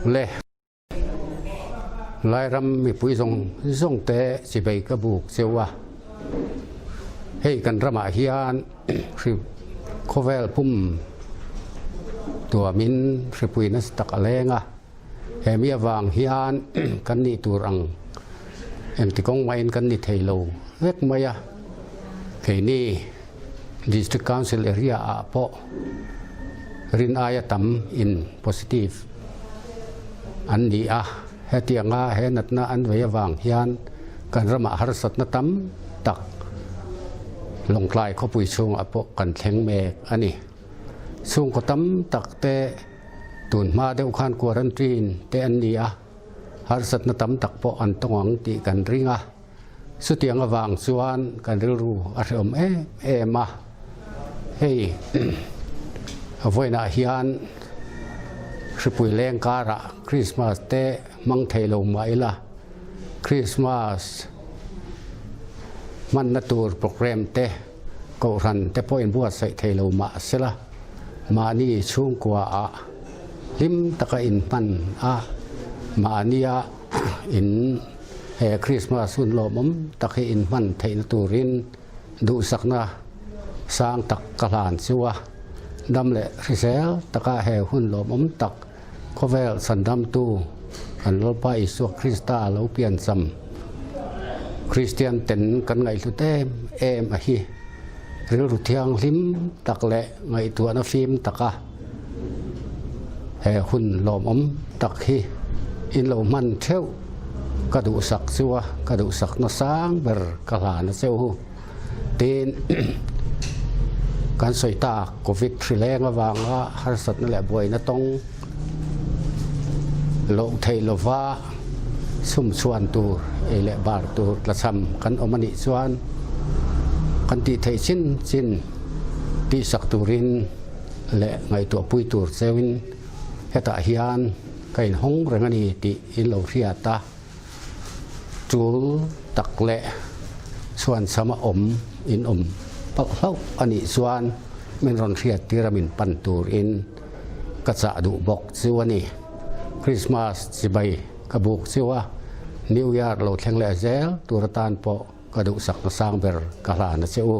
Le Lairam mipui zawng zawng te chibei ka buk cheu a, hei kan ramah hian hri khawvel pum tuamin hripui nasa tak a leng a, he mi avang hian kan nih tur ang engti kawng mahin kan ni thei lo vek mai a, keini District Council area ah pawh rin aia tam in positive an ni a, hetianga he natna an vei avang hian kan ramah harsatna tam tak Lawngtlai khawpui chhungah pawh kan thleng mek a ni. Chhungkaw tam tak te tun hma deuh khan quarantine te an ni a, harsatna tam tak pawh an tawng ang tih kan ring a. Chutiang avang chuan kan rilru a hrehawm em em a, hei vawiinah hian hripui leng karah Krismas te hmang thei lo mah ila, Krismas hmanna tur programme te kohhran te pawh inbuatsaih thei lo mah sela, mahni chhungkuaah hlim taka inhman a, mahnia in. He Krismas hun lawmawm tak hi inhman theihna turin duhsakna sang tak ka hlan chu a. Dam leh hrisel taka he hun lawmawm tak khawvel chhandamtu kan Lalpa Isua Krista lo piancham Kristian ten kan ngaihhlut em em a hi rilru thianghlim tak leh ngaihtuahna fim taka He hun lawmawm tak hi in lo hman theuh ka duhsak chu a, ka duhsak nasang ber ka hlan a cheu hu. Tin, kan sawi tak Covid hri leng avanga harsatna leh buaina tawng loh theih lova chhum chhuan tur ei leh bar tur tlachham kan awm a nih chuan kan tih theih chin chin tihsak turin leh ngaihtuahpui tur cheuin hetah hian ka inhawng reng a ni tih in lo hriat a, tul tak leh chhuanchhama awm in awm palh hlauh a nih chuan min rawn hriat tir a min pan turin ka chah duh bawk chu a ni. Christmas chibai ka buk chu a, New Year lo thleng leh zel tur atan pawh ka duhsakna sang ber ka hlan a che u.